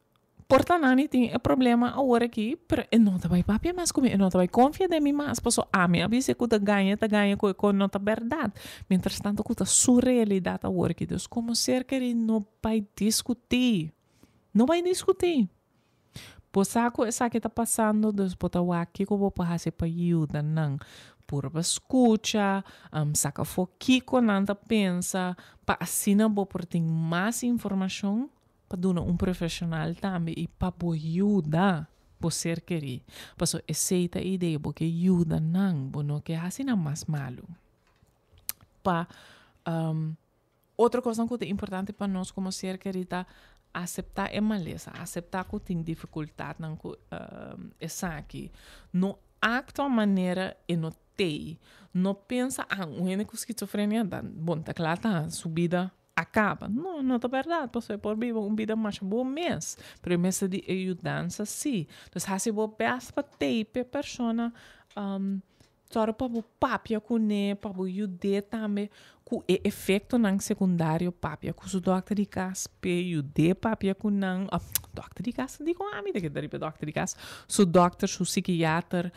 por ta nani tin e problema awor aki, pero e no ta bai papia mas ku mi, e no ta bai konfia den mi mas, pasobra ami a bisa ku ta gaña ta gaña ku e kos no ta bèrdat. Mientrastanto ku ta su realidat awor aki. Dus komo ser kerí no bai diskutí. No bai diskutí. Bo sa ku esaki ta pasando, dus bo ta wak kiko bo por hasi pa yuda nan. Purba skucha, saka afó kiko nan ta pensa, pa asina bo por tin mas informashon pa duna un profeshonal tambe i pa bo yuda bo ser kerí. Pasobra esei ta e idea, bo ke yuda nan, bo no ke hasi nan mas malu. Pa Otro kosnan ku ta importante pa nos komo ser kerí ta aseptá e malesa, aseptá ku tin difikultatnan ku esaki. No aktua manera e no tei. No pensa, ah, un hende ku skizofrenia ta, bon, ta kla ta, su bida a kaba. No, no ta bèrdat, pasobra e por biba un bida masha bon mes, pero e mester di e yudansa sí. Dus hasi bo bèst pa tei p'e persona Sòru pa bo papia kuné, pa bo yud'é tambe ku e efektonan sekundario. Papia ku su dòkter di kas p'e yud'é papia ku nan. Dòkter di kas? Dikon ami ta keda riba dòkter di kas? Su dòkter, su sikiater,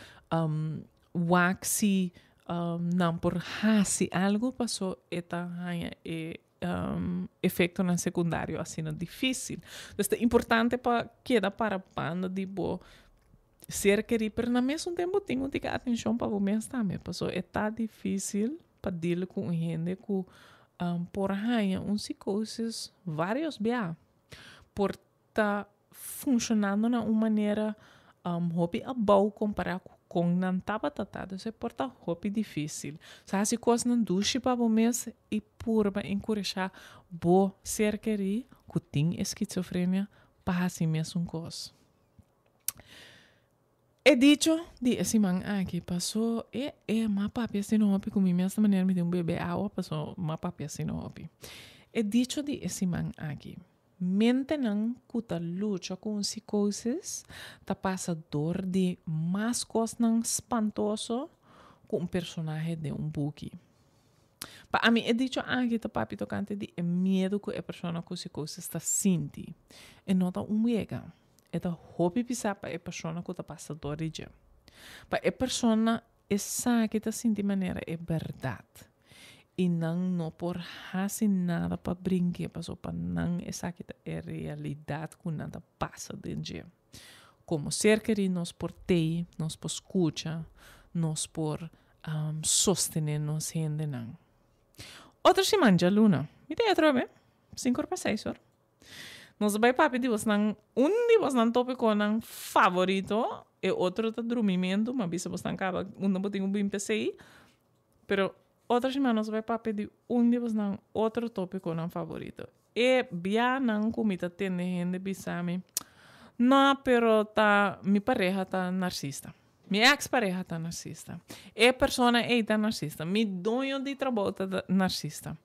wak si nan por hasi algu paso e ta haña e efektonan sekundario asina difísil. Dus ta importante pa keda para banda di bo ser kerí, pero na mesun tempu tin un tika atenshon pa bo mes tambe, pasobra e ta difísil pa deal ku un hende ku por haña un psikosis vários bia, por ta funshonando na un manera hopi abou kompará ku kon nan tabata ta, dus e por ta hopi difísil. So hasi kosnan dushi pa bo mes i purba enkurashá bo ser kerí ku tin e skizofrenia pa hasi mesun kos. E dicho di e siman aki paso e e m'a papia asina hopi ku mi mes manera mi tin un bebe awa paso m'a papia asina hopi. E dicho di e siman aki, Mentenan ku ta lucha ku un psikosis ta pasa dor di mas kosnan spantoso ku un personahe den un buki. Pa ami e dicho aki ta papia tokante di e miedu ku e persona ku psikosis ta sinti. E no ta un wega. E ta hopi pisá pa e persona ku ta pasa dor di dje. Pa e persona esaki ta sinti manera e bèrdat i nan no por hasi nada pa brink'é pasobra pa nan esaki ta e realidat ku nan ta pasa den dje. Komo ser kerí nos por tei, nos por skucha, nos por sostené nos hendenan. Otro siman djaluna, mi ta atrobe, sinku or pa seis or. Nos ta bai papia di bosnan, un di bosnan tópikonan favorito, e otro ta drumimentu, m'a bisa bosnan kaba unda bo tin ku bin p'esei, pero otro siman nos ta bai papia di un di bosnan otro tópikonan favorito. E bianan ku mi ta tende hende bisa mi, No, pero ta mi pareha ta narsista. Mi ex pareha ta narsista. E persona ei ta narsista. Mi doño di trabou ta narsista.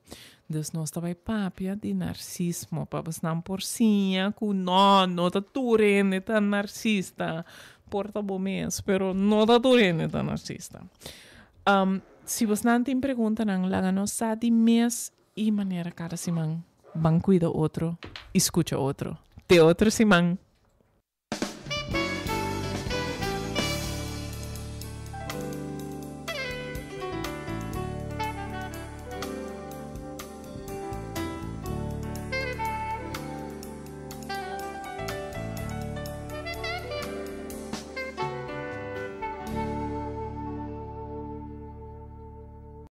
Dus nos ta bai papia di narsismo pa bosnan por siña ku no, no ta tur hende ta narsista. Por ta bo mes, pero no ta tur hende ta narsista. Si bosnan tin preguntanan, laga nos sa di mes i manera kada siman. Ban cuida otro y scucha otro. Te otro siman.